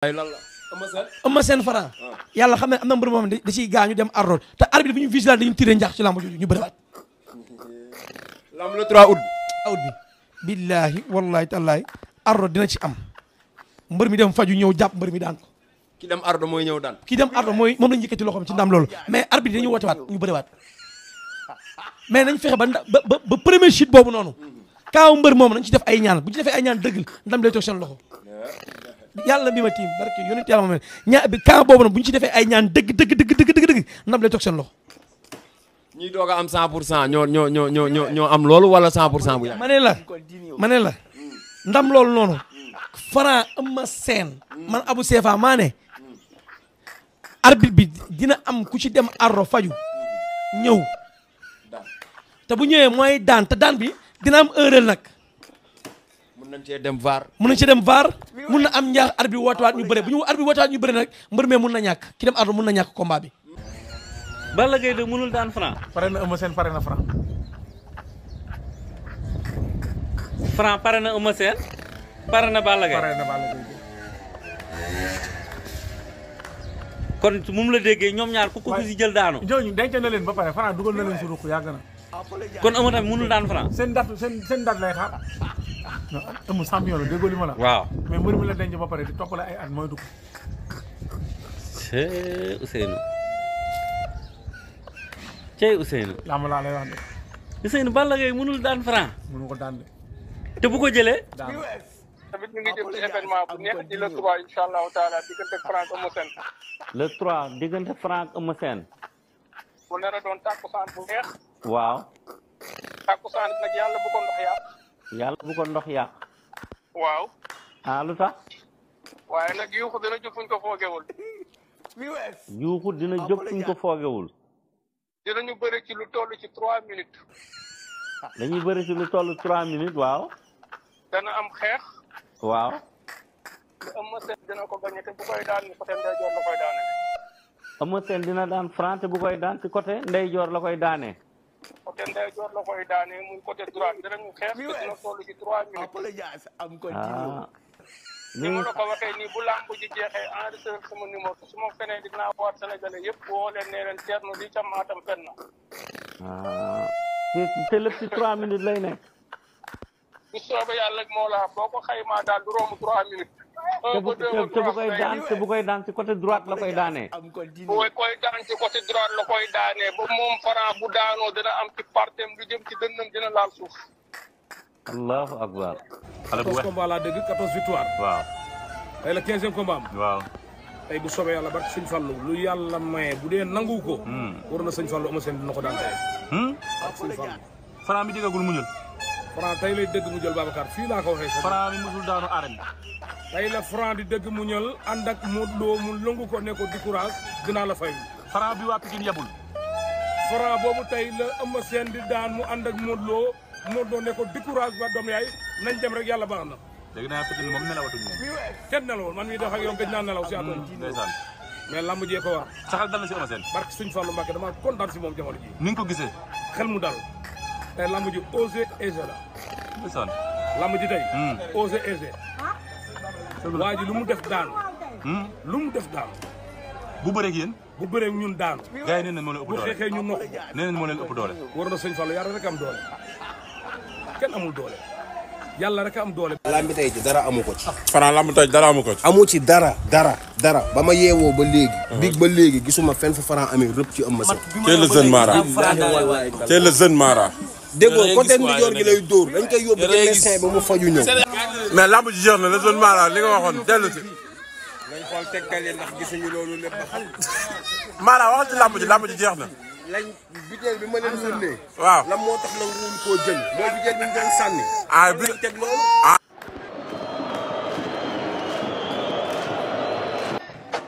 ay lan la Eumeu Sène Franc yàlla xam ne am na mbër moom da ciy gaañu dem arrool te arbitre bi ñu vigilant dañu tiré njax ci lamb jooju ñu bëriwaat lamb le 3 août bi billahi wallahi tallahi arrool dina ci am mbër mi dem faju ñëw jàpp mbër mi daan ko ki dem ardo mooy ñëw daan ki dem ardo mooy moom lañu yëkkati loxoom ci ndam loolu mais arbitre dañuy woote waat ñu bëriwaat mais nañ fexe ba premier chute boobu noonu kaaw mbër moom nañ ci def ay ñaan bu ci defee ay ñaan dëgg ndam lay toog seen loxo yàlla bi ma tiim barke yonent yàlla moom ñaa bi camp boobu nag bu ñu ci defee ay ñaan dëgg ndam lay toog seen loxo. ñiy doog a am 100% ñoo am loolu wala 100% bu yàgg. ma ne la ndam loolu noonu Franc Eumeu Sène man Abou Sefa maa ne arbitre bi dina am ku ci dem arro faju ñëw te bu ñëwee mooy daan te daan bi dina am heurel nag. mën nañ cee dem VAR. mun na am ñaax arbitre bi wootewaat ñu bëre bu ñu arbitre bi wootewaat ñu bëre nag mbër mee mun na ñàkk ki dem ardo mun na ñàkk combat bi. Balla Gaye de mënul daan Franc. pare na Eumeu Sène pare na Franc. Franc pare na Eumeu Sène pare na Balla Gaye. pare na Balla Gaye. kon su mu la déggee ñoom ñaar ku ko fi jël daanu. ñooñu denc na leen ba pare Franc dugal na leen si ruq yàgg na. kon Eumeu tamit mënul daan Franc. seen date lay xaar. non Eumeu champion la déggoo li ma la. waaw mais mbër mi la denc ba pare di toppale ay at mooy dugg. Cey Ousseynou. Cey Ousseynou. làmb laa lay wax de. Ousseynou Balla Gaye mënul daan Franc. mënu ko daan de. te bu ko jëlee. daan tamit ñu ngi jëm ci événement bu neex di le 3 incha allahu taala diggante Franc Eumeu Sène. le 3 diggante Franc Eumeu Sène. bu nar a doon takkusaan bu neex. waaw. takkusaan nag yàlla bu ko ndox yàq. yàlla bu ko ndox yàq. waaw. ah lu tax. waaye nag yuuxu dina jóg fuñ ko foogewul. yuuxu dina jóg fuñ ko foogewul. dinañu bëri ci lu toll ci 3 minutes. dañuy bëri ci lu toll 3 minutes waaw. dana am xeex. waaw. te Eumeu Sène dina ko gagné te bu koy daan ni côté ndeyjoor la koy daane. Eumeu Sène dina daan Franc te bu koy daan ci côté ndeyjoor la koy daanee. côté ndeyjoor la koy daane muy côté droite dinañu xeex te dina toll ci 3 minutes. ah. ni ma la ko waxee nii bu lamb ji jeexee enregistré sama numéro su ma feneen dinaa waat sénégalais yëpp woo leen nee leen Thierno lii ca Matam fen na. ah. te lépp ci 3 minutes lay nekk. bu soobee yàlla moo la boo ko xaymaa daal du romb 3 minutes. te bu koy daan ci côté droite la koy daanee. bu koy daan ci côté droite la koy daanee ba moom Franc bu daanoo dina am ci partem lu jëm ci dënnam dina laal suuf. allahu akbar. 14 combats laa dégg 14 victoire. waaw. tey la 15e combat am. waaw. tey bu soobee yàlla barke sëñ Fallou lu yàlla maye bu dee nangu ko. war na sëñ Fallou Eumeu Sène dina ko daan tey. ak sëñ Fallou. Franc mi déggagul mu ñël. Franc tey lay dëgg mu jël Babacar fii laa ko waxee sax. Franc mi musul daanu arène. tey la Franc di dëgg mu ñël ànd ak Modou Lo mu lëngu ko ne ko di courage dinaa la fay. Franc bi waa Pikine yabul. Franc boobu tey la Eumeu Sène di daan mu ànd ak Modou Lo Modou Lo ne ko di courage ba doom yaay nañ dem rek yàlla baax na. dégg naa Pikine moom nelawatuñ moom. kenn nelawul man mii dox ak yow gëj naa nelaw si àdduna. ndeysaan. mais lamb jee ko war. saxal dal na si Eumeu Sène. barke Sëñ Fallou Mbacké dama kontaan si moom jamono ji ni nga ko gisee. xel mu dal tey lamb ji osé aisé la. ndeysaan. lamb ji tey. osé aisé. waa ji lu mu def daanu. lu mu def daanu. bu bëreeg yéen. bu bëree ñun daanu. gars yi nee nañ moo leen ëpp bu doole. xeexee ñun nokk. nee nañ moo leen ëpp doole. war na Sëñ Fallou yàlla rek am doole. kenn amul doole. yàlla rek am doole. lamb tey ji dara amu ko ci. Franc lamb tey dara amu ko ci. amu ci dara ba ma yeewoo ba léegi. big ba léegi gisuma fenn fu Franc amee rëpp ci Eumeu Sène. c'est le jeune Mara. c'est le jeune Mara. déggoo côté ndijoor gi lay dóor dañ koy yóbbu ci médecin ba mu faju ñëw. mais lamb ji jeex na le jeune Mara li nga waxoon dellu si. nañ xool tegtal yi ndax gisuñu loolu lépp ba xam. Mara waxal ci lamb ji jeex na. lañ biteel bi ma leen yónnee. waaw lan moo tax nanguwuñ koo jël. mooy biteel bi ñu doon sànni. ah bi teg loolu.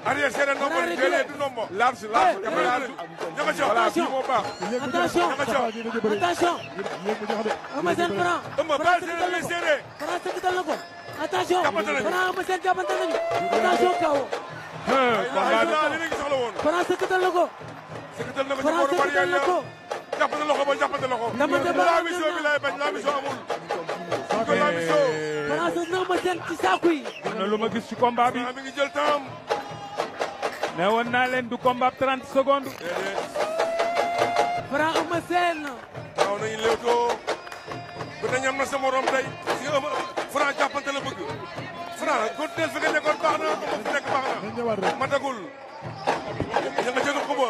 arrière c'est nombre jëlee du nombre. large caméra ñama ci voilà fii moo baax. attention Eumeu Sène Franc. Eumeu ba c'est serré. Franc sëkkatal na ko attention. jàppante nañu Franc Eumeu Sène jàppante nañu attention kaw. Franc sëkkatal na ko. sëkkatal na ko Franc sëkkatal na ko. jàppante loxo ba jàppante loxo. dama la mission bi lay bañ la mission amul. la mission Franc sës na Eumeu Sène ci saaku yi. am na lu ma gis ci combat bi. mi ngi jël temps. ne woon naa leen du combat 30 secondes. Franc Eumeu Sène. waaw nañu léewtoo. bu ne ñam na sa morom tey. si Franc jàppante la bëgg. Franc continué fi nga nekkoon baax na ba fi nekk baax na. matagul. ña nga jënd xuba.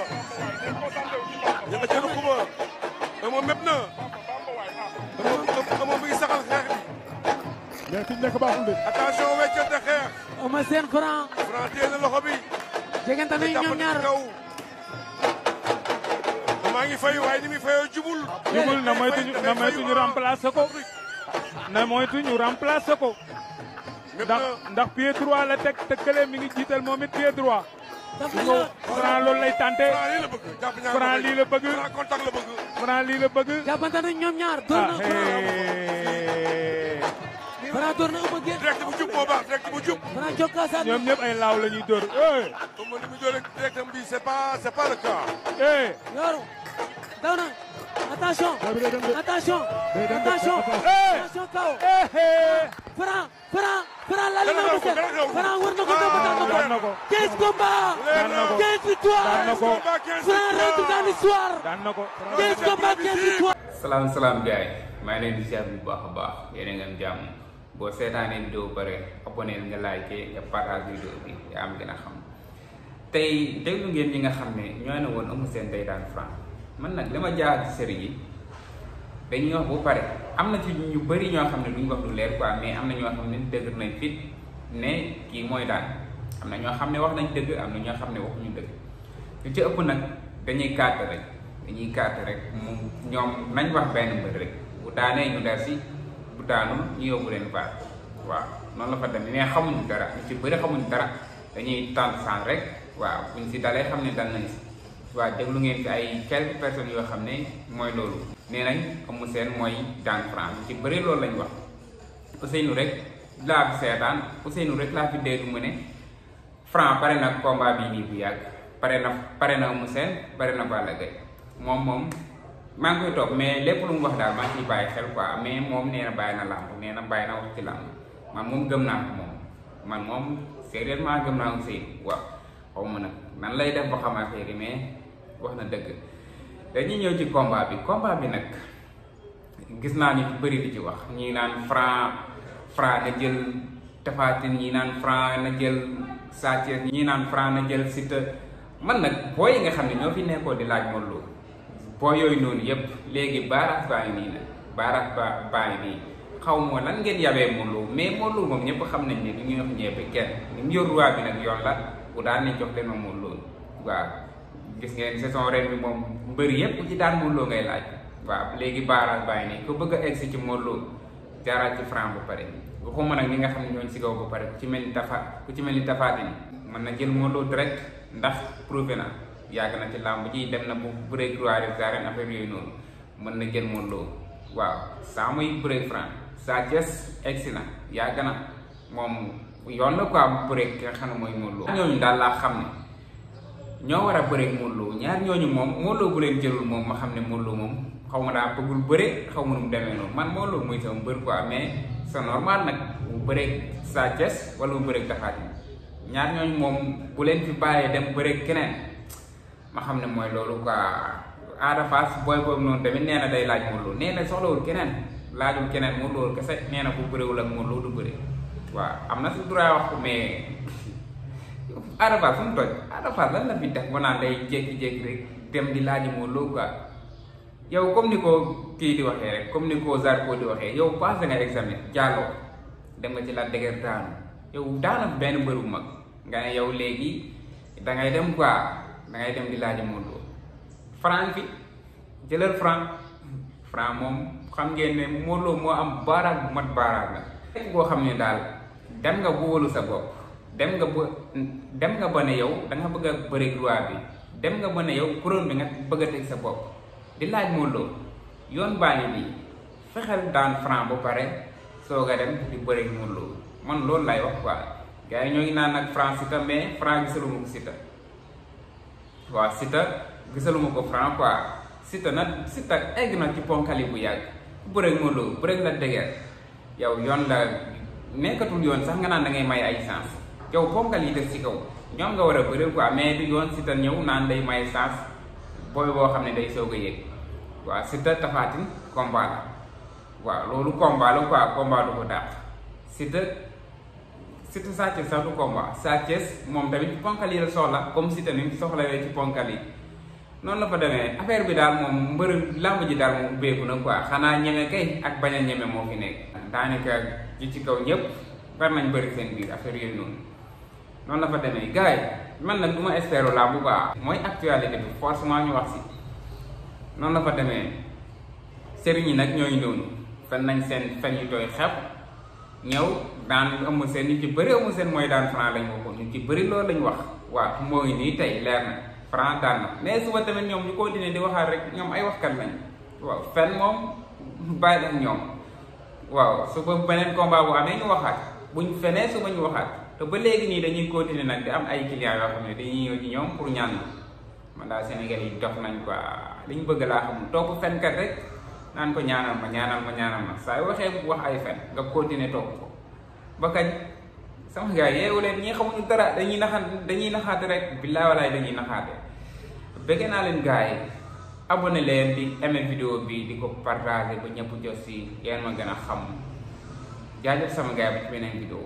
ña nga jënd xuba. Eumeu mépp na. Eumeu mi ngi saxal xeex bi. mais fi ñu nekk baaxul de. attention weccante xeex. Eumeu Sène Franc. Franc téye na loxo bi. jegante nañu ñoom ñaar. maa ngi fay waaye ni muy fayoo jubul. jubul na moytuñu remplacer ko. na moytuñu remplacer ko. ndax pied droit la teg te kële mi ngi jiital moom it pied droit. Franc loolu lay tenté. Franc lii la bëgg. Franc contact la bëgg. Franc lii la bëgg. jàppante nañu ñoom ñaar. door na Franc door na Eumeu Sène. direct bu jub moo baax direct bu jub. Franc jokkaasaat ñoom ñëpp ay laaw la ñuy door. Eumeu ni mu door directam bi c'est pas le cas. yoru daw na attention attention attention attention kaw. Franc laal na Eumeu Sène. Franc war na ko daan na ko. 15 combats 15 victoires. Franc rentre dans l'histoire. 15 combats 15 victoires. salaam gars yi maa ngi leen di ziar bu baax a baax yéen a ngeen jàmm boo seetaanee vidéo ba pare abonné nga like nga partage vidéo bi yaa am gën a xam tey déglu ngeen ñi nga xam ne ñoo ne woon Eumeu Sène day daan Franc man nag li ma jaar ci série yi dañuy wax bu pare am na ci ñu bëri ñoo xam ne duñ wax lu leer quoi mais am na ñoo xam ne dëgg nañ fit ne kii mooy daan am na ñoo xam ne wax nañ dëgg am na ñoo xam ne waxuñu dëgg lu ci ëpp nag dañuy carte rek moom ñoom nañ wax benn mbër rek bu daanee ñu dar si bu daanul ñu yóbbu leen baat waaw noonu la fa demee mais xamuñu dara ñu ci bëri xamuñu dara dañuy tànn saan rek waaw buñ si dalee xam ne dal nañ si waaw déglu ngeen fi ay quelques personnes yoo xam ne mooy loolu nee nañ Eumeu Sène mooy daan Franc ñu ci bëri loolu lañ wax Ousseynou rek laa fi seetaan Ousseynou rek laa fi dégg mu ne Franc pare na combat bii nii bu yàgg pare na Eumeu Sène pare na Balla Gaye moom maa ngi koy toog mais lépp lu mu wax daal maa ngi ciy bàyyi xel quoi mais moom nee na bàyyi na làmb nee na bàyyi na wax ci làmb man moom gëm naa ko man moom sérieusement gëm naa ko Ousseynou waaw xaw ma nag nan lay def ba xam affaire yi mais wax na dëgg dañuy ñëw ci combat bi nag gis naa ni bëri di ci wax ñii naan Franc na jël Tapha Tine ñii naan Franc na jël Sa Thiès ñii naan Franc na jël Siteu man nag booy yi nga xam ne ñoo fi nekkoo di laaj Modou Lo boo yooyu noonu yëpp léegi baaraas baa ngi nii nag baaraas baa ngi nii xaw moo lan ngeen yabee Modou Lo mais Modou Lo moom ñëpp xam nañ ne du ñu wax ñebe kenn ni mu yor roi bi nag yoon la bu daan nañ jox leen ma Modou Lo waaw gis ngeen saison ren bi moom mbëri yëpp ku ci daan Modou Lo ngay laaj waaw léegi baaraas baa ngi nii ku bëgg a egg si ci Modou Lo jaaraat ci Franc ba pare waxuma nag ñi nga xam ne ñooñu si kaw ba pare ku ci mel ni Tapha Tine mën na jël Modou Lo direct ndax prouvé na yàgg na ci làmb ji dem na bu bëreeg roi des arènes affaire yooyu noonu mën na jël Modou Lo waaw saa muy bëreeg Franc Sa Thiès egsi na yàgg na moom yoon la quoi bu bëreeg ki nga xam ne mooy Modou Lo ñooñu daal laa xam ne ñoo war a bëreeg Modou Lo ñaar ñooñu moom Modou Lo bu leen jëlul moom ma xam ne Modou Lo moom xaw ma daa bëggul bëre xaw ma nu mu demee noonu man Modou Lo muy sama mbër quoi mais c'est normal nag bu bëreeg Sa Thiès wala bu bëreeg Tapha Tine ñaar ñooñu moom bu leen fi bàyyee dem bëreeg keneen ma xam ne mooy loolu quoi Ada Fass booy boobu noonu tamit nee na day laaj Modou Lo nee na soxlawul keneen laajul keneen Modou Lo kese nee na bu bëriwul ak Modou Lo du bëri waaw am na si droit wax ko mais Ada Fass fu mu toj Ada Fass lan la fi def ba naan day jékki-jékki rek dem di laaj Modou Lo quoi yow comme ni ko kii di waxee rek comme ni ko Zarko di waxee yow passé nga examen jàlloo dem nga ci la dëgër daanu yow daana benn mbëru mag nga ne yow léegi dangay dem quoi dangay dem di laaj Modou Lo Franc fi jëlal Franc moom xam ngeen ne Modou Lo moo am baaraag bu mat baaraag la fekk koo xam ne daal dem nga bu wóolu sa bopp dem nga ba ne yow da nga bëgg a bëri roi bi dem nga ba ne yow couronne bi nga bëgg a teg sa bopp di laaj Modou Lo yoon baa ngi nii fexeel daan Franc ba pare soog a dem di bëri Modou Lo man loolu lay wax quoi gars yi ñoo ngi naan nag Franc Siteu mais Franc gisaluma ko Siteu waaw Siteu gisaluma ko Franc quoi Siteu egg na ci ponkali bu yàgg bu bëreeg Modou Lo bëreeg la dëgër yow yoon la nekkatul yoon sax nga naan da ngay may ay chance yow ponkal yi des ci kaw ñoom nga war a bëri quoi mais du yoon Siteu ñëw naan day may chance booy boo xam ne day soog a yéeg waaw Siteu Tapha Tine combat la waaw loolu combat la quoi combat du ko dàq Siteu Sa Thiès sax du combat Sa Thiès moom tamit ponkal yi la soxla comme Siteu ni soxlawee ci ponkal yi noonu la fa demee affaire bi daal moom mbër làmb ji daal moom ubbeeku na quoi xanaa ñeme kay ak bañ a ñeme moo fi nekk daanaka ji ci kaw ñëpp war nañ bëri seen biir affaire yooyu noonu la fa demee gars yi man nag du ma espéro làmb bu baax mooy actualité bi forcément ñu wax si noonu la fa demee sëriñ yi nag ñooy noonu fen nañ seen fen yu tooy xepp ñëw daan Eumeu Sène ñu ci bëri Eumeu Sène mooy daan Franc lañ waxoon ñu ci bëri loolu lañ wax waaw moo ngi nii tey leer na Franc daan na mais suba tamit ñoom ñu continuer di waxaat rek ñoom ay waxkat lañ waaw fen moom bàyyi leen ñoom waaw suba beneen combat bu amee ñu waxaat buñ fenee suba ñu waxaat te ba léegi nii dañuy continuer nag di am ay clients yoo xam ne dañuy ñëw ci ñoom pour ñaan man daal Sénégal yi dox nañ quoi li ñu bëgg laa xam topp fenkat rek naan ko ñaanal ma saa yu waxee wax ay fen nga continuer topp ko ba kañ sama gars yeewu leen ñi xamuñu dara dañuy naxaate rek billaay walaay dañuy naxaate bëgg naa leen gars yi abonné leen di aimer vidéo bi di ko partager ba ñëpp jot si yéen ma gën a xam jaajëf sama gars yi ba ci beneen vidéo